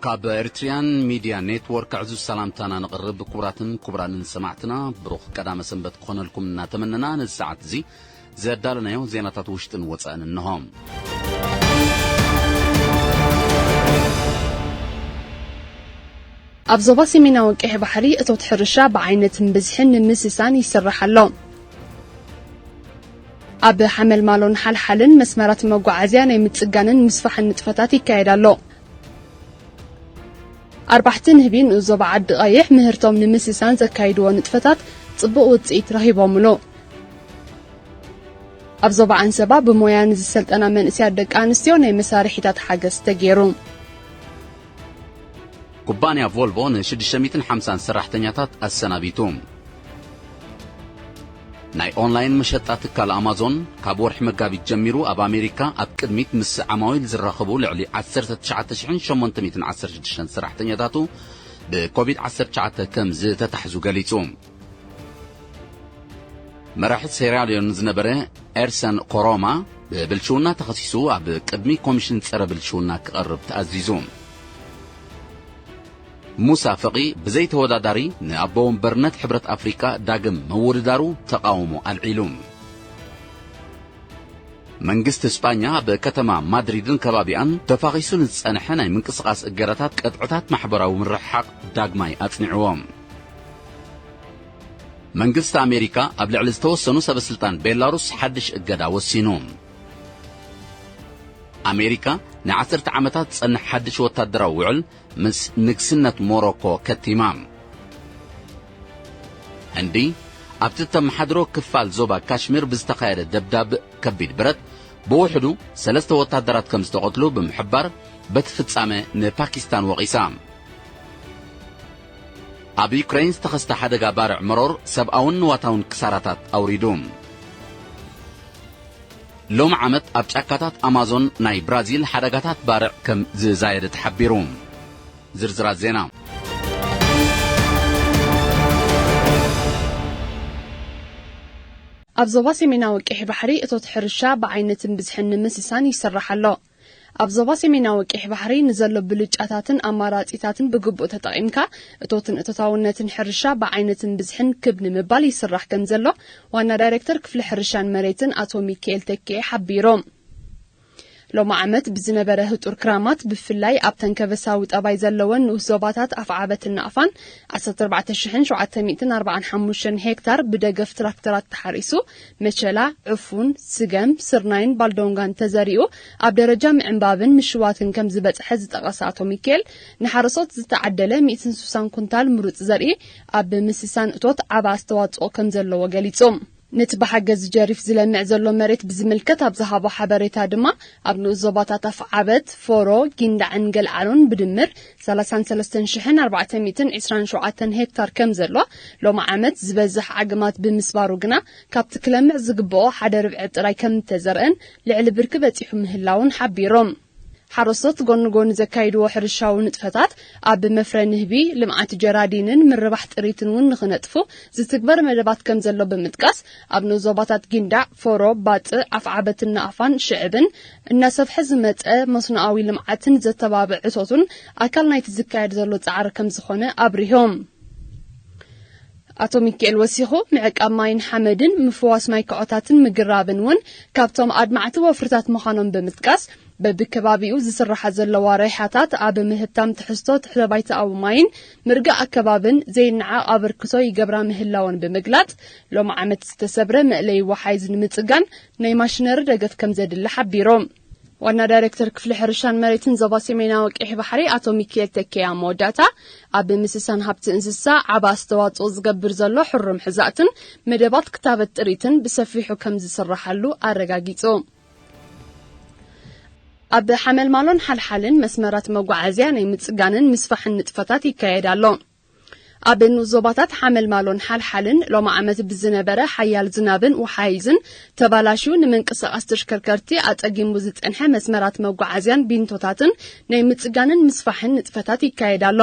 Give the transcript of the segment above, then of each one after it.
ካብ ኤርትሪያን ሚድያ ኔትወርክ ዕዙዝ ሰላምታና ንቕርብ። ክቡራትን ክቡራንን ሰማዕትና፣ ብሩኽ ቀዳመ ሰንበት ክኾነልኩም እናተመነና፣ ነዚ ሰዓት እዚ ዘዳለናዮ ዜናታት ውሽጥን ወጻእን እንሆ። ኣብ ዞባ ሰሜናዊ ቀይሕ ባሕሪ እቶት ሕርሻ ብዓይነትን ብዝሕን ንምስሳን ይስራሕ ኣሎ። ኣብ ሓመልማሎን ሓልሓልን መስመራት መጓዓዝያ ናይ ምጽጋንን ምስፋሕን ንጥፈታት ይካየድ ኣሎ። ኣርባሕቲ ንህቢ ንኡስ ዞባ ዓዲ ቀይሕ ምህርቶም ንምስሳን ዘካይድዎ ንጥፈታት ጽቡቕ ውጽኢት ረኺቦምሉ። ኣብ ዞባ ዓንሰባ ብሞያ ንዝሰልጠና መንእሰያት ደቂ ኣንስትዮ ናይ መሳርሒታት ሓገዝ ተገይሩ። ኩባንያ ቮልቮ ን ሽዱሽተ ሚእትን ሓምሳን ሰራሕተኛታት ኣሰናቢቱ። ናይ ኦንላይን መሸጣ ትካል ኣማዞን ካብ ወርሒ መጋቢት ጀሚሩ ኣብ ኣሜሪካ ኣብ ቅድሚት ምስ ዓማዊል ዝራኸቡ ልዕሊ ዓሰርተ ትሽዓተ ሽሕን ሸሞንተ ሚእትን ዓሰርተ ሽዱሽተን ሰራሕተኛታቱ ብኮቪድ ዓሰርተ ትሽዓተ ከም ዝተታሕዙ ገሊጹ። መራሒ ሴራልዮን ዝነበረ ኤርሰን ኮሮማ ብብልሽውና ተኸሲሱ ኣብ ቅድሚ ኮሚሽን ጸረ ብልሽውና ክቐርብ ተኣዚዙ። ሙሳ ፈቒ ብዘይተወዳዳሪ ንኣቦ ወንበርነት ሕብረት ኣፍሪቃ ዳግም ምውድዳሩ ተቓውሞ ኣልዒሉ። መንግስቲ ስጳኛ ኣብ ከተማ ማድሪድን ከባቢኣን ተፋኺሱ ንዝጸንሐ ናይ ምንቅስቓስ እገዳታት፣ ቀጥዕታት ማሕበራዊ ምርሕሓቕ ዳግማይ ኣጽኒዕዎ። መንግስቲ ኣሜሪካ ኣብ ልዕሊ ዝተወሰኑ ሰበስልጣን ቤላሩስ ሓድሽ እገዳ ወሲኑ። ኣሜሪካ ንዓሰርተ ዓመታት ዝጸንሕ ሓድሽ ወታደራዊ ውዕል ምስ ንግስነት ሞሮኮ ከቲማ። ህንዲ ኣብቲ ተመሓድሮ ክፋል ዞባ ካሽሚር ብዝተኻየደ ደብዳብ ከቢድ ብረት ብውሕዱ ሰለስተ ወታደራት ከም ዝተቐትሉ ብምሕባር በቲ ፍጻመ ንፓኪስታን ወቒሳ። ኣብ ዩክሬን ዝተኸስተ ሓደጋ ባርዕ መሮር ሰብኣውን ንዋታውን ክሳራታት ኣውሪዱ። ሎሚ ዓመት ኣብ ጫካታት ኣማዞን ናይ ብራዚል ሓደጋታት ባርዕ ከም ዝዛየደ ተሓቢሩ። ዝርዝራት ዜና። ኣብ ዞባ ሰሜናዊ ቀይሕ ባሕሪ እቶት ሕርሻ ብዓይነትን ብዝሕን ንምስሳን ይስራሕ ኣሎ። ኣብ ዞባ ሰሜናዊ ቀይሕ ባሕሪ ንዘሎ ብልጫታትን ኣማራጺታትን ብግቡእ ተጠቒምካ፣ እቶትን እቶታውነትን ሕርሻ ብዓይነትን ብዝሕን ክብ ንምባል ይስራሕ ከም ዘሎ ዋና ዳይሬክተር ክፍሊ ሕርሻን መሬትን ኣቶ ሚካኤል ተኬ ሓቢሮም። ሎሚ ዓመት ብዝነበረ ህጡር ክራማት፣ ብፍላይ ኣብተን ከበሳዊ ጠባይ ዘለወን ንኡስ ዞባታት ኣፍዓበትን ናቕፋን፣ ዓሰርተ ኣርባዕተ ሽሕን ሸውዓተ ሚእትን ኣርባዓን ሓሙሽተን ሄክታር ብደገፍ ትራክተራት ተሓሪሱ፣ መቸላ፣ ዕፉን፣ ስገም፣ ስርናይን ባልዶንጋን ተዘሪኡ ኣብ ደረጃ ምዕንባብን ምሽዋትን ከም ዝበጽሐ ዝጠቐሰ ኣቶ ሚካኤል፣ ንሓረሶት ዝተዓደለ ሚእትን ስሳን ኩንታል ምሩጽ ዘርኢ ኣብ ምስሳን እቶት ዓቢ ኣስተዋጽኦ ከም ዘለዎ ገሊጹ። ነቲ ብሓገዝ ጀሪፍ ዝለምዕ ዘሎ መሬት ብዝምልከት ኣብ ዝሃቦ ሓበሬታ ድማ፣ ኣብ ንኡስ ዞባታት ኣፍዓበት፣ ፎሮ፣ ጊንዳዕን ገልዓሎን ብድምር ሰላሳን ሰለስተን ሽሕን ኣርባዕተ ሚእትን ዕስራን ሸውዓተን ሄክታር ከም ዘሎ፣ ሎሚ ዓመት ዝበዝሕ ዓግማት ብምስባሩ ግና፣ ካብቲ ክለምዕ ዝግብኦ ሓደ ርብዒ ጥራይ ከም እተዘርአን ልዕሊ ብርኪ በጺሑ ምህላውን ሓቢሮም። ሓረስቶት ጎኒ ጎኒ ዘካይድዎ ሕርሻዊ ንጥፈታት፣ ኣብ መፍረ ንህቢ፣ ልምዓት ጀራዲንን ምርባሕ ጥሪትን እውን ንኽነጥፉ ዝትግበር መደባት ከም ዘሎ ብምጥቃስ፣ ኣብ ንኡስ ዞባታት ጊንዳዕ፣ ፎሮ፣ ባጽዕ፣ ኣፍዓበትን ናቕፋን ሽዕብን እናሰፍሐ ዝመጸ መስኖኣዊ ልምዓትን ዘተባብዕ እቶቱን ኣካል ናይቲ ዝካየድ ዘሎ ጻዕሪ ከም ዝኾነ ኣብሪሆም። ኣቶ ሚካኤል ወሲኹ፣ ምዕቃብ ማይን ሓመድን ምፍዋስ ማይ ክዖታትን ምግራብን እውን ካብቶም ኣድማዕቲ ወፍርታት ምዃኖም ብምጥቃስ፣ በብከባቢኡ ዝስራሓ ዘለዋ ረይሓታት ኣብ ምህብታም ትሕዝቶ ትሕተ ባይታኣዊ ማይን ምርጋእ ኣከባብን ዘይነዓቕ ኣበርክቶ ይገብራ ምህላወን ብምግላጽ፣ ሎሚ ዓመት ዝተሰብረ መእለዪ ወሓይዝ ንምጽጋን ናይ ማሽነሪ ደገፍ ከም ዘድሊ ሓቢሮም። ዋና ዳይሬክተር ክፍሊ ሕርሻን መሬትን ዞባ ሰሜናዊ ቀይሕ ባሕሪ ኣቶ ሚካኤል ተኬ ኣብ መወዳእታ፣ ኣብ ምስሳን ሃብቲ እንስሳ ዓቢ ኣስተዋጽኦ ዝገብር ዘሎ ሕሩም ሕዛእትን መደባት ክታበት ጥሪትን ብሰፊሑ ከም ዝስራሓሉ ኣረጋጊጹ። ኣብ ሓመልማሎን ሓልሓልን መስመራት መጓዓዝያ ናይ ምጽጋንን ምስፋሕን ንጥፈታት ይካየድ ኣሎ። ኣብ ንኡስ ዞባታት ሓመልማሎን ሓልሓልን ሎሚ ዓመት ብዝነበረ ሓያል ዝናብን ወሓይዝን ተባላሽዩ ንምንቅስቓስ ተሽከርከርቲ ኣጸጊሙ ዝጸንሐ መስመራት መጓዓዝያን ቢንቶታትን ናይ ምጽጋንን ምስፋሕን ንጥፈታት ይካየድ ኣሎ።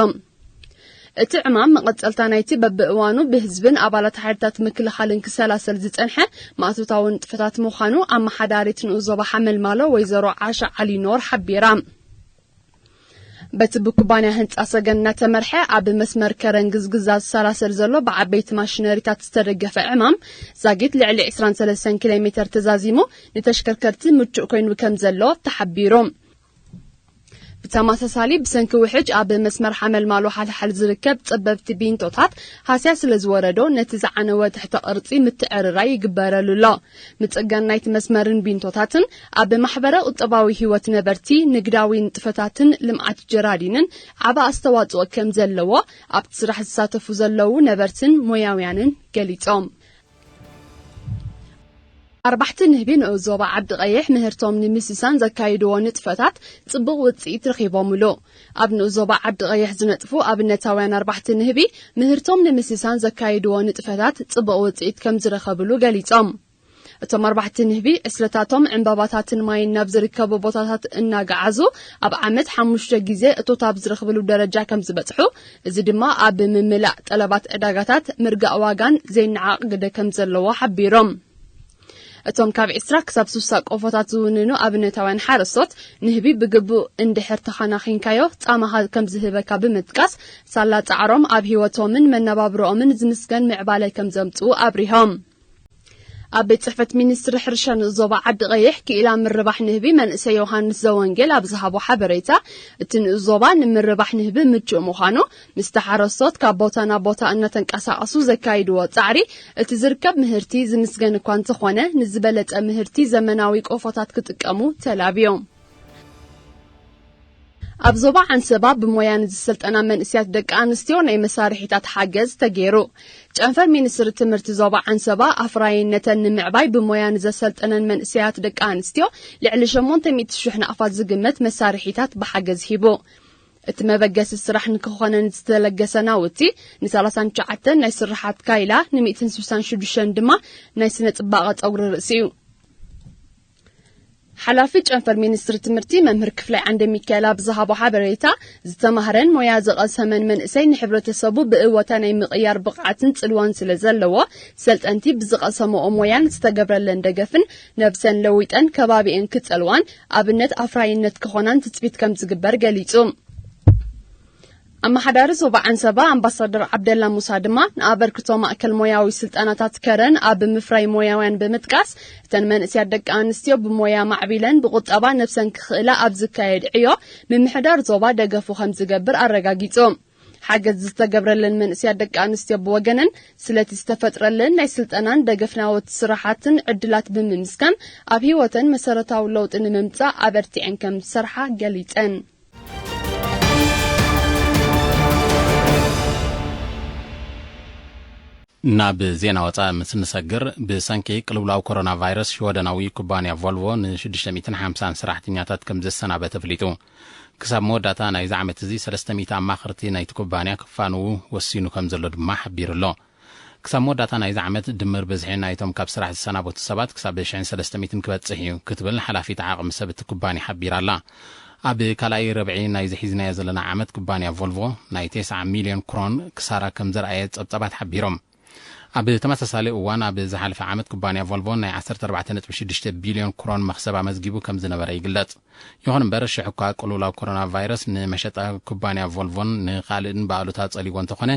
እቲ ዕማም መቐጸልታ ናይቲ በብእዋኑ ብህዝብን ኣባላት ሓይልታት ምክልኻልን ክሰላሰል ዝጸንሐ ማእቶታዊ ንጥፈታት ምዃኑ ኣመሓዳሪት ንኡስ ዞባ ሓመልማሎ ወይዘሮ ዓሻ ዓሊኖር ሓቢራ። በቲ ብኩባንያ ህንፃ ሰገን እናተመርሐ ኣብ መስመር ከረን ግዝግዛ ዝሰላሰል ዘሎ ብዓበይቲ ማሽነሪታት ዝተደገፈ ዕማም ዛጊት ልዕሊ ዕስራን ሰለስተን ኪሎ ሜተር ተዛዚሙ ንተሽከርከርቲ ምቹእ ኮይኑ ከም ዘሎ ተሓቢሩ። ብተመሳሳሊ ብሰንኪ ውሕጅ ኣብ መስመር ሓመልማሎ ሓልሓል ዝርከብ ጸበብቲ ቢንቶታት ሃስያ ስለ ዝወረዶ ነቲ ዝዓነወ ትሕተ ቅርጺ ምትዕርራይ ይግበረሉ ኣሎ። ምጽጋን ናይቲ መስመርን ቢንቶታትን ኣብ ማሕበረ ቁጠባዊ ህይወት ነበርቲ፣ ንግዳዊ ንጥፈታትን ልምዓት ጀራዲንን ዓቢ ኣስተዋጽኦ ከም ዘለዎ ኣብቲ ስራሕ ዝሳተፉ ዘለዉ ነበርትን ሞያውያንን ገሊጾም። ኣርባሕቲ ንህቢ ንኡስ ዞባ ዓዲ ቀይሕ ምህርቶም ንምስሳን ዘካይድዎ ንጥፈታት ጽቡቕ ውጽኢት ረኺቦምሉ። ኣብ ንኡስ ዞባ ዓዲ ቀይሕ ዝነጥፉ ኣብነታውያን ኣርባሕቲ ንህቢ ምህርቶም ንምስሳን ዘካይድዎ ንጥፈታት ጽቡቕ ውጽኢት ከም ዝረኸብሉ ገሊጾም። እቶም ኣርባሕቲ ንህቢ ዕስለታቶም ዕምባባታትን ማይን ናብ ዝርከቡ ቦታታት እናገዓዙ ኣብ ዓመት ሓሙሽተ ግዜ እቶት ኣብ ዝረኽብሉ ደረጃ ከም ዝበጽሑ፣ እዚ ድማ ኣብ ምምላእ ጠለባት ዕዳጋታት ምርጋእ ዋጋን ዘይነዓቕ ግደ ከም ዘለዎ ሓቢሮም። እቶም ካብ ዕስራ ክሳብ ስሳ ቆፎታት ዝውንኑ ኣብነታውያን ሓረስቶት፣ ንህቢ ብግቡእ እንድሕር ተኸናኺንካዮ ጻማኻ ከም ዝህበካ ብምጥቃስ፣ ሳላ ጻዕሮም ኣብ ህይወቶምን መነባብሮኦምን ዝምስገን ምዕባለ ከም ዘምጽኡ ኣብሪሆም። ኣብ ቤት ጽሕፈት ሚኒስትሪ ሕርሻ ንኡስ ዞባ ዓዲ ቀይሕ ክኢላ ምርባሕ ንህቢ መንእሰይ ዮሃንስ ዘወንጌል ኣብ ዝሃቦ ሓበሬታ፣ እቲ ንኡስ ዞባ ንምርባሕ ንህቢ ምቹእ ምዃኑ፣ ምስቲ ሓረስቶት ካብ ቦታ ናብ ቦታ እናተንቀሳቐሱ ዘካይድዎ ጻዕሪ፣ እቲ ዝርከብ ምህርቲ ዝምስገን እኳ እንተኾነ፣ ንዝበለጸ ምህርቲ ዘመናዊ ቆፎታት ክጥቀሙ ተላብዮም። ኣብ ዞባ ዓንሰባ ብሞያ ንዝሰልጠና መንእሰያት ደቂ ኣንስትዮ ናይ መሳርሒታት ሓገዝ ተገይሩ። ጨንፈር ሚኒስትሪ ትምህርቲ ዞባ ዓንሰባ ኣፍራይነተን ንምዕባይ ብሞያ ንዘሰልጠነን መንእሰያት ደቂ ኣንስትዮ ልዕሊ ሸሞንተ ሚእቲ ሽሕ ናቕፋት ዝግመት መሳርሒታት ብሓገዝ ሂቡ። እቲ መበገሲ ስራሕ ንክኾነን ዝተለገሰ ናውቲ ን ሰላሳን ትሽዓተን ናይ ስርሓት ካይላ፣ ን ሚእትን ስሳን ሽዱሽተን ድማ ናይ ስነ ጽባቐ ጸጉሪ ርእሲ እዩ። ሓላፊ ጨንፈር ሚኒስትሪ ትምህርቲ መምህር ክፍላይ ዓንደ ሚካኤል ኣብ ዝሃቦ ሓበሬታ፣ ዝተማህረን ሞያ ዝቐሰመን መንእሰይ ንሕብረተሰቡ ብእወታ ናይ ምቕያር ብቕዓትን ጽልዋን ስለ ዘለዎ፣ ሰልጠንቲ ብዝቐሰምኦ ሞያን ዝተገብረለን ደገፍን ነብሰን ለዊጠን ከባቢኤን ክጸልዋን ኣብነት ኣፍራይነት ክኾናን ትጽቢት ከም ዝግበር ገሊጹ። ኣመሓዳሪ ዞባ ዓንሰባ ኣምባሳደር ዓብደላ ሙሳ ድማ ንኣበርክቶ ማእከል ሞያዊ ስልጠናታት ከረን ኣብ ምፍራይ ሞያውያን ብምጥቃስ፣ እተን መንእሰያት ደቂ ኣንስትዮ ብሞያ ማዕቢለን ብቁጠባ ነብሰን ክኽእላ ኣብ ዝካየድ ዕዮ ምምሕዳር ዞባ ደገፉ ከም ዝገብር ኣረጋጊጹ። ሓገዝ ዝተገብረለን መንእሰያት ደቂ ኣንስትዮ ብወገነን ስለቲ ዝተፈጥረለን ናይ ስልጠናን ደገፍ ናውቲ ስራሓትን ዕድላት ብምምስጋን ኣብ ህይወተን መሰረታዊ ለውጢ ንምምጻእ ኣበርቲዐን ከም ዝሰርሓ ገሊጸን። ናብ ዜና ወፃኢ ምስ እንሰግር፣ ብሰንኪ ቅልውላው ኮሮና ቫይረስ ሽወደናዊ ኩባንያ ቮልቮ ን ሽዱሽተ ሚእትን ሓምሳን ሰራሕተኛታት ከም ዘሰናበተ ኣፍሊጡ። ክሳብ መወዳእታ ናይዚ ዓመት እዚ ሰለስተ ሚእቲ ኣማኸርቲ ናይቲ ኩባንያ ክፋንዉ ወሲኑ ከም ዘሎ ድማ ሓቢሩ ኣሎ። ክሳብ መወዳእታ ናይዚ ዓመት ድምር ብዝሒ ናይቶም ካብ ስራሕ ዝሰናበቱ ሰባት ክሳብ ሽሕን ሰለስተ ሚእትን ክበጽሕ እዩ ክትብል ሓላፊት ዓቕሚ ሰብ እቲ ኩባንያ ሓቢራ ኣላ። ኣብ ካልኣይ ረብዒ ናይዚ ሒዝናዮ ዘለና ዓመት ኩባንያ ቮልቮ ናይ ተስዓ ሚልዮን ክሮን ክሳራ ከም ዘርኣየ ጸብጻባት ሓቢሮም። ኣብ ተመሳሳሊ እዋን ኣብ ዝሓለፈ ዓመት ኩባንያ ቮልቮ ናይ ዓሰርተ ኣርባዕተ ነጥቢ ሽዱሽተ ቢልዮን ክሮን መኽሰብ ኣመዝጊቡ ከም ዝነበረ ይግለጽ። ይኹን እምበር፣ ሽሕ እኳ ቅልውላው ኮሮና ቫይረስ ንመሸጣ ኩባንያ ቮልቮን ንኻልእን ብኣሉታ ጸሊዎ እንተኾነ፣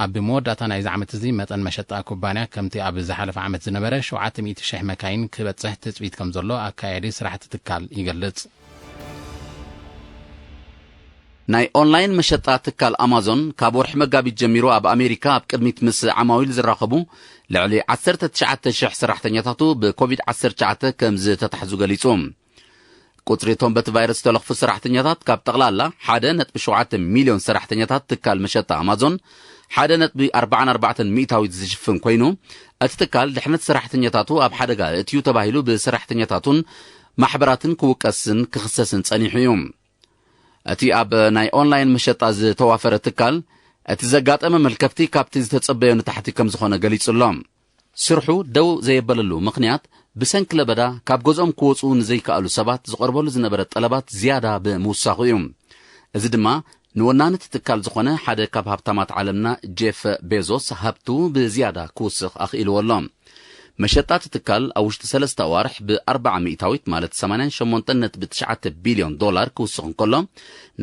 ኣብ መወዳእታ ናይዚ ዓመት እዚ መጠን መሸጣ ኩባንያ ከምቲ ኣብ ዝሓለፈ ዓመት ዝነበረ ሸውዓተ ሚእቲ ሽሕ መካይን ክበጽሕ ትጽቢት ከም ዘሎ ኣካያዲ ስራሕቲ ትካል ይገልጽ። ናይ ኦንላይን መሸጣ ትካል ኣማዞን ካብ ወርሒ መጋቢት ጀሚሩ ኣብ ኣሜሪካ ኣብ ቅድሚት ምስ ዓማዊል ዝራኸቡ ልዕሊ ዓሰርተ ትሽዓተ ሽሕ ሰራሕተኛታቱ ብኮቪድ ዓሰርተ ትሽዓተ ከም ዝተታሕዙ ገሊጹ። ቁጽሪ እቶም በቲ ቫይረስ ዝተለኽፉ ሰራሕተኛታት ካብ ጠቕላላ ሓደ ነጥቢ ሸውዓተ ሚልዮን ሰራሕተኛታት ትካል መሸጣ ኣማዞን ሓደ ነጥቢ ኣርባዓን ኣርባዕተን ሚእታዊት ዝሽፍን ኮይኑ፣ እቲ ትካል ድሕነት ሰራሕተኛታቱ ኣብ ሓደጋ እእትዩ ተባሂሉ ብሰራሕተኛታቱን ማሕበራትን ክውቀስን ክኽሰስን ጸኒሑ እዩ። እቲ ኣብ ናይ ኦንላይን መሸጣ ዝተዋፈረ ትካል፣ እቲ ዘጋጠመ መልከፍቲ ካብቲ ዝተጸበዮ ንታሕቲ ከም ዝኾነ ገሊጹ ኣሎ። ስርሑ ደው ዘየበለሉ ምኽንያት፣ ብሰንኪ ለበዳ ካብ ገዝኦም ክወጹ ንዘይከኣሉ ሰባት ዝቐርበሉ ዝነበረ ጠለባት ዝያዳ ብምውሳኹ እዩ። እዚ ድማ ንወናኒ እቲ ትካል ዝኾነ ሓደ ካብ ሃብታማት ዓለምና ጄፍ ቤዞስ ሃብቱ ብዝያዳ ክውስኽ ኣኽኢልዎ ኣሎ። መሸጣ እቲ ትካል ኣብ ውሽጢ ሰለስተ ኣዋርሕ ብ ኣርባዓ ሚእታዊት፣ ማለት ሰማንያን ሸሞንተን ነጥቢ ትሽዓተ ቢልዮን ዶላር ክውስኽ እንከሎ፣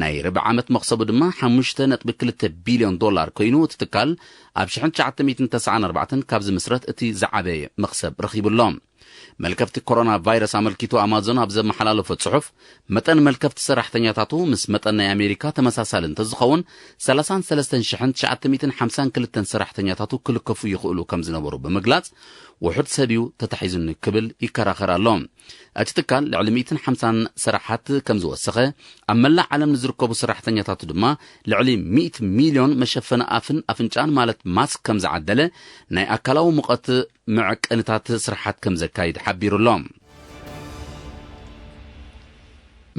ናይ ርብዒ ዓመት መኽሰቡ ድማ ሓሙሽተ ነጥቢ ክልተ ቢልዮን ዶላር ኮይኑ፣ እቲ ትካል ኣብ ሽሕን ትሽዓተ ሚእትን ተስዓን ኣርባዕተን ካብ ዝምስረት እቲ ዝዓበየ መኽሰብ ረኺቡ ኣሎ። መልከፍቲ ኮሮና ቫይረስ ኣመልኪቱ ኣማዞን ኣብ ዘመሓላለፎ ጽሑፍ፣ መጠን መልከፍቲ ሰራሕተኛታቱ ምስ መጠን ናይ ኣሜሪካ ተመሳሳሊ እንተዝኸውን፣ ሰላሳን ሰለስተን ሽሕን ትሽዓተ ሚእትን ሓምሳን ክልተን ሰራሕተኛታቱ ክልከፉ ይኽእሉ ከም ዝነበሩ ብምግላጽ፣ ውሑድ ሰብ እዩ ተታሒዙኒ ክብል ይከራኸር ኣሎ። እቲ ትካል ልዕሊ ሚእትን ሓምሳን ሰራሓት ከም ዝወሰኸ፣ ኣብ መላእ ዓለም ንዝርከቡ ሰራሕተኛታቱ ድማ ልዕሊ ሚእቲ ሚልዮን መሸፈኒ ኣፍን ኣፍንጫን፣ ማለት ማስክ፣ ከም ዝዓደለ፣ ናይ ኣካላዊ ሙቐት መዐቀንታት ስራሓት ከም ዘካይድ ሓቢሩ ኣሎ።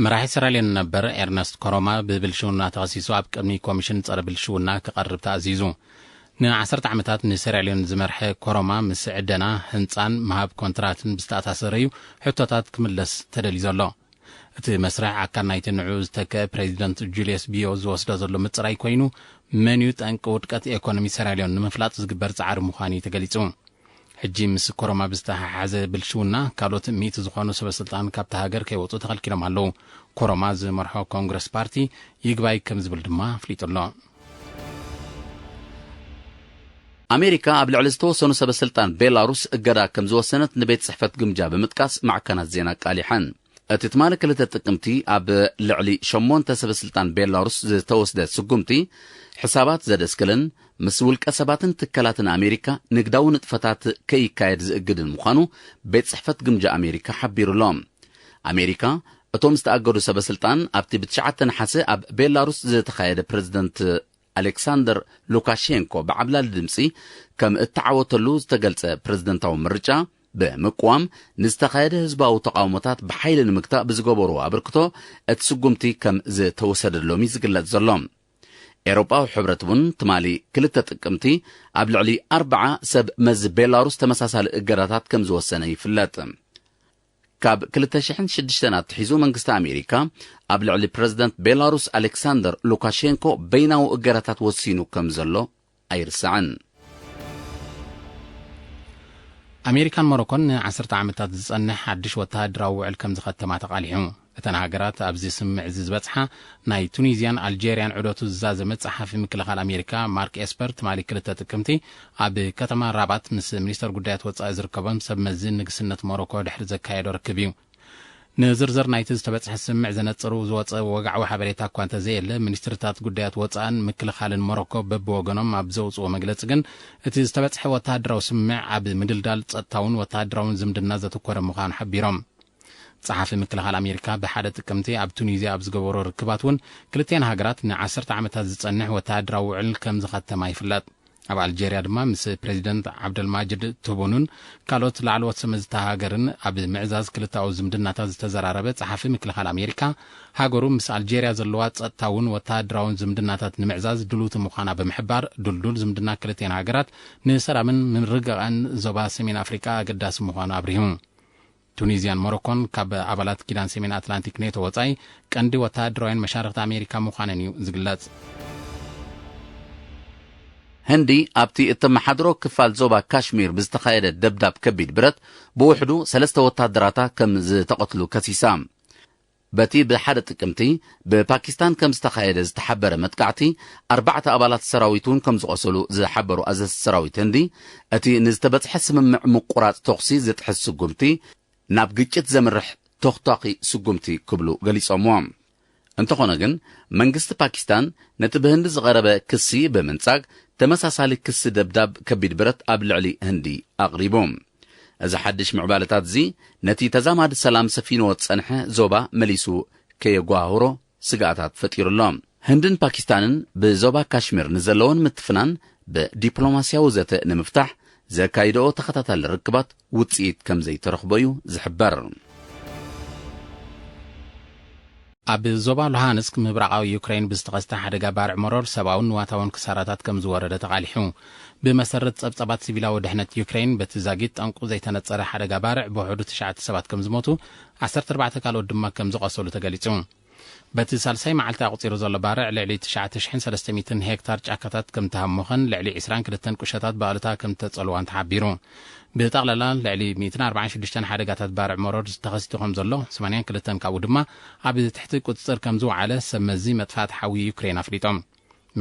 መራሒ ሰራልዮን ነበር ኤርነስት ኮሮማ ብብልሽውና ተኸሲሱ ኣብ ቅድሚ ኮሚሽን ጸረ ብልሽውና ክቐርብ ተኣዚዙ። ንዓሰርተ ዓመታት ንሰራልዮን ዝመርሐ ኮሮማ፣ ምስ ዕደና ህንጻን ምሃብ ኮንትራትን ብዝተኣሳሰረ እዩ ሕቶታት ክምለስ ተደልዩ ዘሎ። እቲ መስርሕ ኣካል ናይቲ ንዕኡ ዝተክአ ፕሬዚደንት ጁልየስ ቢዮ ዝወስዶ ዘሎ ምጽራይ ኮይኑ፣ መን እዩ ጠንቂ ውድቀት ኤኮኖሚ ሰራልዮን ንምፍላጥ ዝግበር ጻዕሪ ምዃኑ እዩ ተገሊጹ። ሕጂ ምስ ኮሮማ ብዝተሓሓዘ ብልሽውና፣ ካልኦት ሚእቲ ዝኾኑ ሰበስልጣን ካብታ ሃገር ከይወጹ ተኸልኪሎም ኣለዉ። ኮሮማ ዝመርሖ ኮንግረስ ፓርቲ ይግባይ ከም ዝብል ድማ ኣፍሊጡ ኣሎ። ኣሜሪካ ኣብ ልዕሊ ዝተወሰኑ ሰበስልጣን ቤላሩስ እገዳ ከም ዝወሰነት ንቤት ጽሕፈት ግምጃ ብምጥቃስ ማዕከናት ዜና ኣቃሊሐን። እቲ ትማሊ ክልተ ጥቅምቲ ኣብ ልዕሊ ሸሞንተ ሰበስልጣን ቤላሩስ ዝተወስደ ስጉምቲ፣ ሕሳባት ዘደስክልን ምስ ውልቀ ሰባትን ትካላትን ኣሜሪካ ንግዳዊ ንጥፈታት ከይካየድ ዝእግድን ምዃኑ ቤት ጽሕፈት ግምጃ ኣሜሪካ ሓቢሩ ኣሎ። ኣሜሪካ እቶም ዝተኣገዱ ሰበስልጣን ኣብቲ ብትሽዓተ ነሓሰ ኣብ ቤላሩስ ዝተኻየደ ፕረዚደንት ኣሌክሳንደር ሉካሼንኮ ብዓብላሊ ድምጺ ከም እተዓወተሉ ዝተገልጸ ፕረዚደንታዊ ምርጫ ብምቅዋም፣ ንዝተኻየደ ህዝባዊ ተቓውሞታት ብሓይሊ ንምግታእ ብዝገበርዎ ኣበርክቶ እቲ ስጉምቲ ከም ዝተወሰደሎም እዩ ዝግለጽ ዘሎ። ኤውሮጳዊ ሕብረት እውን ትማሊ ክልተ ጥቅምቲ ኣብ ልዕሊ ኣርብዓ ሰብ መዚ ቤላሩስ ተመሳሳሊ እገዳታት ከም ዝወሰነ ይፍለጥ። ካብ ክልተ ሽሕን ሽዱሽተን ኣትሒዙ መንግስቲ ኣሜሪካ ኣብ ልዕሊ ፕረዚደንት ቤላሩስ ኣሌክሳንደር ሉካሼንኮ በይናዊ እገዳታት ወሲኑ ከም ዘሎ ኣይርሳዕን። ኣሜሪካን ሞሮኮን ንዓሰርተ ዓመታት ዝጸንሕ ሓድሽ ወተሃደራዊ ውዕል ከም ዝኸተማ ተቓሊሑ። እተን ሃገራት ኣብዚ ስምምዕ እዚ ዝበጽሓ፣ ናይ ቱኒዝያን ኣልጄርያን ዑደቱ ዝዛዘመ ጸሓፊ ምክልኻል ኣሜሪካ ማርክ ኤስፐር ትማሊ ክልተ ጥቅምቲ ኣብ ከተማ ራባት ምስ ሚኒስተር ጉዳያት ወጻኢ ዝርከቦም ሰብ መዚ ንግስነት ሞሮኮ ድሕሪ ዘካየዶ ርክብ እዩ። ንዝርዝር ናይቲ ዝተበጽሐ ስምምዕ ዘነጽሩ ዝወጸ ወግዓዊ ሓበሬታ እኳ እንተዘየለ፣ ሚኒስትርታት ጉዳያት ወጻእን ምክልኻልን ሞሮኮ በብወገኖም ኣብ ዘውጽዎ መግለጺ ግን፣ እቲ ዝተበጽሐ ወተሃደራዊ ስምምዕ ኣብ ምድልዳል ጸጥታውን ወተሃደራውን ዝምድና ዘተኮረ ምዃኑ ሓቢሮም። ጸሓፊ ምክልኻል ኣሜሪካ ብሓደ ጥቅምቲ ኣብ ቱኒዝያ ኣብ ዝገበሮ ርክባት እውን፣ ክልቲኣን ሃገራት ንዓሰርተ ዓመታት ዝጸንሕ ወተሃደራዊ ውዕል ከም ዝኸተማ ይፍለጥ። ኣብ ኣልጄርያ ድማ ምስ ፕሬዚደንት ዓብደልማጅድ ቱቡኑን ካልኦት ላዕለዎት ሰመዝቲ ሃገርን ኣብ ምዕዛዝ ክልተኣዊ ዝምድናታት ዝተዘራረበ ጸሓፊ ምክልኻል ኣሜሪካ፣ ሃገሩ ምስ ኣልጄርያ ዘለዋ ጸጥታውን ወተሃደራውን ዝምድናታት ንምዕዛዝ ድሉውቲ ምዃና ብምሕባር፣ ድልዱል ዝምድና ክልቲኣን ሃገራት ንሰላምን ምርግጋእን ዞባ ሰሜን ኣፍሪቃ ኣገዳሲ ምዃኑ ኣብሪሁ። ቱኒዝያን ሞሮኮን ካብ ኣባላት ኪዳን ሰሜን ኣትላንቲክ ኔቶ ወጻኢ ቀንዲ ወተሃደራውያን መሻርኽቲ ኣሜሪካ ምዃነን እዩ ዝግለጽ። ህንዲ ኣብቲ እተመሓድሮ ክፋል ዞባ ካሽሚር ብዝተኻየደ ደብዳብ ከቢድ ብረት ብውሕዱ ሰለስተ ወተሃደራታ ከም ዝተቐትሉ ከሲሳ። በቲ ብሓደ ጥቅምቲ ብፓኪስታን ከም ዝተኻየደ ዝተሓበረ መጥቃዕቲ፣ ኣርባዕተ ኣባላት ሰራዊት እውን ከም ዝቖሰሉ ዝሓበሩ ኣዘዝቲ ሰራዊት ህንዲ፣ እቲ ንዝተበጽሐ ስምምዕ ምቁራጽ ተኹሲ ዝጥሕስ ስጉምቲ፣ ናብ ግጭት ዘምርሕ ተኽታኺ ስጉምቲ ክብሉ ገሊጾምዎ። እንተኾነ ግን፣ መንግስቲ ፓኪስታን ነቲ ብህንዲ ዝቐረበ ክሲ ብምንጻግ፣ ተመሳሳሊ ክሲ ደብዳብ ከቢድ ብረት ኣብ ልዕሊ ህንዲ ኣቕሪቡ። እዚ ሓድሽ ምዕባለታት እዚ፣ ነቲ ተዛማዲ ሰላም ሰፊንዎ ዝጸንሐ ዞባ መሊሱ ከየጓህሮ ስግኣታት ፈጢሩ ኣሎ። ህንድን ፓኪስታንን ብዞባ ካሽሚር ንዘለወን ምትፍናን ብዲፕሎማስያዊ ዘተ ንምፍታሕ ዘካይድኦ ተኸታታሊ ርክባት ውጽኢት ከም ዘይተረኽቦ እዩ ዝሕበር። ኣብ ዞባ ሉሃንስክ ምብራቓዊ ዩክሬን ብዝተኸስተ ሓደጋ ባርዕ መሮር ሰብኣውን ንዋታውን ክሳራታት ከም ዝወረደ ተቓሊሑ። ብመሰረት ጸብጻባት ሲቪላዊ ድሕነት ዩክሬን፣ በቲ ዛጊት ጠንቁ ዘይተነጸረ ሓደጋ ባርዕ ብውሕዱ ትሽዓተ ሰባት ከም ዝሞቱ፣ ዓሰርተ ኣርባዕተ ካልኦት ድማ ከም ዝቖሰሉ ተገሊጹ። በቲ ሳልሳይ መዓልቲ ኣቑጺሩ ዘሎ ባርዕ፣ ልዕሊ ትሽዓተ ሽሕን ሰለስተ ሚእትን ሄክታር ጫካታት ከም ተሃሞኸን ልዕሊ ዕስራን ክልተን ቁሸታት ብኣሉታ ከም ተጸልዋን ተሓቢሩ። ብጠቕላላ ልዕሊ ሚእትን ኣርባዓን ሽዱሽተን ሓደጋታት ባርዕ መሮር ተኸሲቱ ከም ዘሎ፣ ሰማንያን ክልተን ካብኡ ድማ ኣብ ትሕቲ ቁጽጽር ከም ዝወዓለ ሰብ መዚ መጥፋእቲ ሓዊ ዩክሬን ኣፍሊጦም።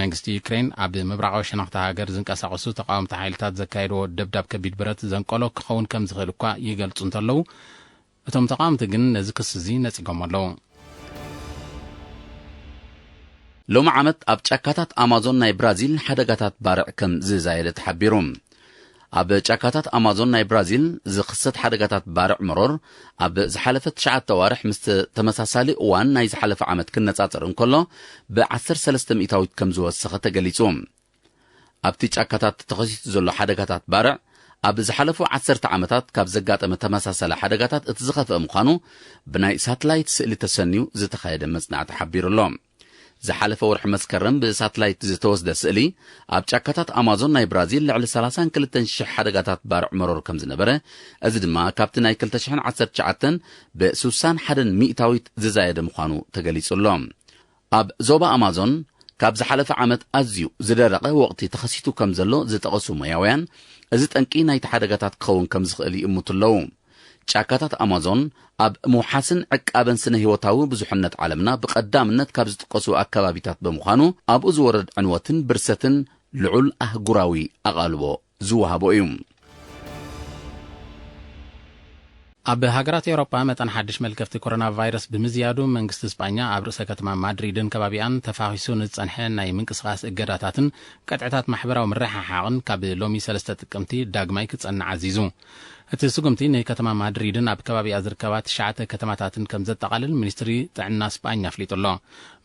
መንግስቲ ዩክሬን ኣብ ምብራቓዊ ሸነኽታ ሃገር ዝንቀሳቐሱ ተቓወምቲ ሓይልታት ዘካየድዎ ደብዳብ ከቢድ ብረት ዘንቀሎ ክኸውን ከም ዝኽእል እኳ ይገልጹ እንተለዉ፣ እቶም ተቓወምቲ ግን ነዚ ክሲ እዚ ነጺጎም ኣለዉ። ሎሚ ዓመት ኣብ ጫካታት ኣማዞን ናይ ብራዚል ሓደጋታት ባርዕ ከም ዝዛየደ ተሓቢሩ። ኣብ ጫካታት ኣማዞን ናይ ብራዚል ዝኽሰት ሓደጋታት ባርዕ መሮር ኣብ ዝሓለፈ ትሽዓተ ኣዋርሕ ምስ ተመሳሳሊ እዋን ናይ ዝሓለፈ ዓመት ክነጻጸር እንከሎ፣ ብ ዓሰርተ ሰለስተ ሚእታዊት ከም ዝወሰኸ ተገሊጹ። ኣብቲ ጫካታት ተኸሲቱ ዘሎ ሓደጋታት ባርዕ፣ ኣብ ዝሓለፉ ዓሰርተ ዓመታት ካብ ዘጋጠመ ተመሳሳሊ ሓደጋታት እቲ ዝኸፍአ ምዃኑ ብናይ ሳትላይት ስእሊ ተሰንዩ ዝተኻየደ መጽናዕቲ ሓቢሩ ኣሎ። ዝሓለፈ ወርሒ መስከረም ብሳትላይት ዝተወስደ ስእሊ፣ ኣብ ጫካታት ኣማዞን ናይ ብራዚል ልዕሊ ሰላሳን ክልተን ሽሕ ሓደጋታት ባርዕ መሮር ከም ዝነበረ፣ እዚ ድማ ካብቲ ናይ ክልተ ሽሕን ዓሰርተ ትሽዓተን ብስሳን ሓደን ሚእታዊት ዝዛየደ ምዃኑ ተገሊጹ ኣሎ። ኣብ ዞባ ኣማዞን ካብ ዝሓለፈ ዓመት ኣዝዩ ዝደረቐ ወቕቲ ተኸሲቱ ከም ዘሎ ዝጠቐሱ ሞያውያን፣ እዚ ጠንቂ ናይቲ ሓደጋታት ክኸውን ከም ዝኽእል ይእምቱ ኣለዉ። ጫካታት ኣማዞን ኣብ ምውሓስን ዕቃበን ስነ ህይወታዊ ብዙሕነት ዓለምና ብቐዳምነት ካብ ዝጥቀሱ ኣከባቢታት ብምዃኑ፣ ኣብኡ ዝወርድ ዕንወትን ብርሰትን ልዑል ኣህጉራዊ ኣቓልቦ ዝወሃቦ እዩ። ኣብ ሃገራት ኤውሮጳ መጠን ሓድሽ መልከፍቲ ኮሮና ቫይረስ ብምዝያዱ፣ መንግስቲ ስጳኛ ኣብ ርእሰ ከተማ ማድሪድን ከባቢኣን ተፋኺሱ ንዝጸንሐ ናይ ምንቅስቓስ እገዳታትን ቅጥዕታት ማሕበራዊ ምርሕሓቕን ካብ ሎሚ ሰለስተ ጥቅምቲ ዳግማይ ክጸንዕ ኣዚዙ። እቲ ስጉምቲ ንከተማ ማድሪድን ኣብ ከባቢኣ ዝርከባ ትሽዓተ ከተማታትን ከም ዘጠቓልል ሚኒስትሪ ጥዕና ስጳኛ ኣፍሊጡ ኣሎ።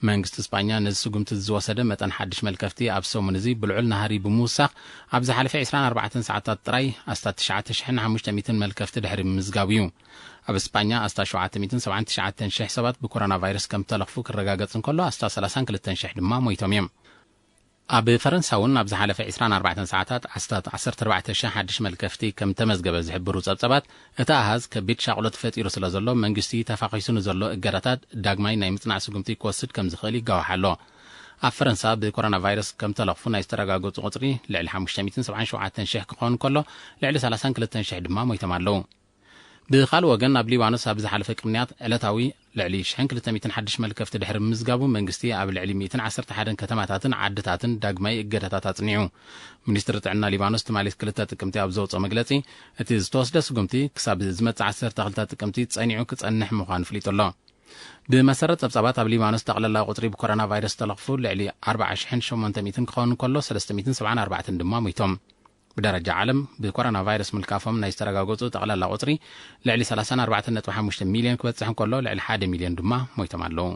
መንግስቲ ስጳኛ ነዚ ስጉምቲ ዝወሰደ፣ መጠን ሓድሽ መልከፍቲ ኣብ ሰሙን እዚ ብልዑል ናህሪ ብምውሳኽ፣ ኣብ ዝሓለፈ ዕስራን ኣርባዕተን ሰዓታት ጥራይ ኣስታት ትሽዓተ ሽሕን ሓሙሽተ ሚእትን መልከፍቲ ድሕሪ ምምዝጋቡ እዩ። ኣብ ስጳኛ ኣስታት ሸውዓተ ሚእትን ሰብዓን ትሽዓተን ሽሕ ሰባት ብኮሮና ቫይረስ ከም ተለኽፉ ክረጋገጽ እንከሎ፣ ኣስታት ሰላሳን ክልተን ሽሕ ድማ ሞይቶም እዮም። ኣብ ፈረንሳ እውን ኣብ ዝሓለፈ ዕስራን ኣርባዕተን ሰዓታት ኣስታት ዓሰርተ ኣርባዕተ ሽሕ ሓድሽ መልከፍቲ ከም ተመዝገበ ዝሕብሩ ጸብጸባት፣ እቲ ኣሃዝ ከቢድ ሻቕሎት ፈጢሩ ስለ ዘሎ፣ መንግስቲ ተፋኺሱ ንዘሎ እገዳታት ዳግማይ ናይ ምጽናዕ ስጉምቲ ክወስድ ከም ዝኽእል ይጋዋሕ ኣሎ። ኣብ ፈረንሳ ብኮሮና ቫይረስ ከም ተለኽፉ ናይ ዝተረጋገጹ ቁጽሪ ልዕሊ ሓሙሽተ ሚእትን ሰብዓን ሸውዓተን ሽሕ ክኸውን ከሎ፣ ልዕሊ ሰላሳን ክልተን ሽሕ ድማ ሞይቶም ኣለዉ። ብኻልእ ወገን፣ ኣብ ሊባኖስ ኣብ ዝሓለፈ ቅንያት ዕለታዊ ልዕሊ ሽሕን ክልተ ሚእትን ሓድሽ መልከፍቲ ድሕሪ ምምዝጋቡ፣ መንግስቲ ኣብ ልዕሊ ሚእትን ዓሰርተ ሓደን ከተማታትን ዓድታትን ዳግማይ እገዳታት ኣጽኒዑ። ሚኒስትሪ ጥዕና ሊባኖስ ትማሊ ክልተ ጥቅምቲ ኣብ ዘውጽኦ መግለጺ፣ እቲ ዝተወስደ ስጉምቲ ክሳብ ዝመጽእ ዓሰርተ ክልተ ጥቅምቲ ጸኒዑ ክጸንሕ ምዃኑ ኣፍሊጡ ኣሎ። ብመሰረት ጸብጻባት፣ ኣብ ሊባኖስ ጠቕላላ ቁጽሪ ብኮሮና ቫይረስ ዝተለኽፉ ልዕሊ ኣርባዓ ሽሕን ሸሞንተ ሚእትን ክኸውን ከሎ፣ ሰለስተ ሚእትን ሰብዓን ኣርባዕተን ድማ ሞይቶም። ብደረጃ ዓለም ብኮሮና ቫይረስ ምልካፎም ናይ ዝተረጋገጹ ጠቕላላ ቁጽሪ ልዕሊ ሰላሳን ኣርባዕተን ነጥቢ ሓሙሽተ ሚልዮን ክበጽሕ እንከሎ፣ ልዕሊ ሓደ ሚልዮን ድማ ሞይቶም ኣለዉ።